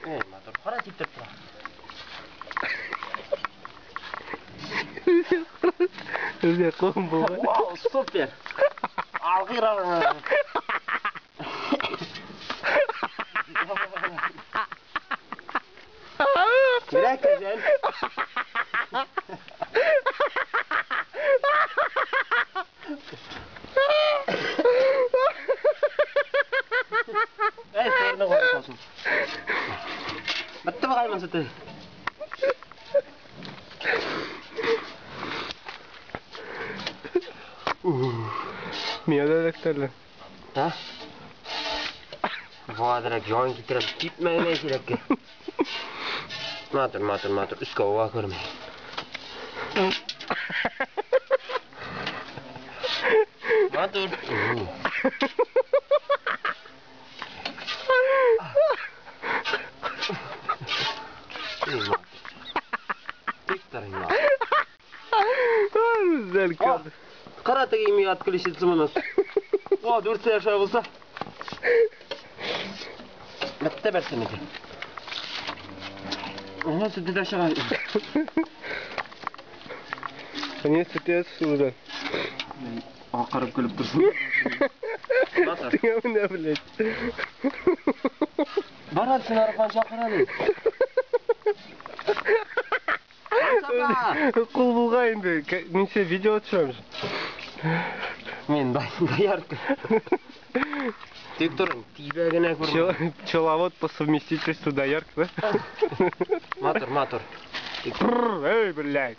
Эй, мотор, кара тип тора. Үзе ком булган. Вау, супер! Алгыра. Мирәкәҗән. Эй, сыйырны куып калсын. Бетте бугай монысы. Миңа да эләктерде. Ha? Vadrak jon kitirib ketmagina kerakka. Matur, matur, matur. Ustga ova ko'rmay. Matur. Кара теге имият килешетсе моны. О, 4 яшә булса. Бетте берсен икән. Аңа сөте дә чыга. Они сөте суда. Акырып көлеп торсын. Өстеңә менә, блядь. Бар әле син аркан чакыра. Кул булган инде. Мин сине видео төшерәм. Мин доярка. Тик тор, тибә генә күрмә. Пчеловод по совместительству доярка, да? Матур, матур. Эй, блядь.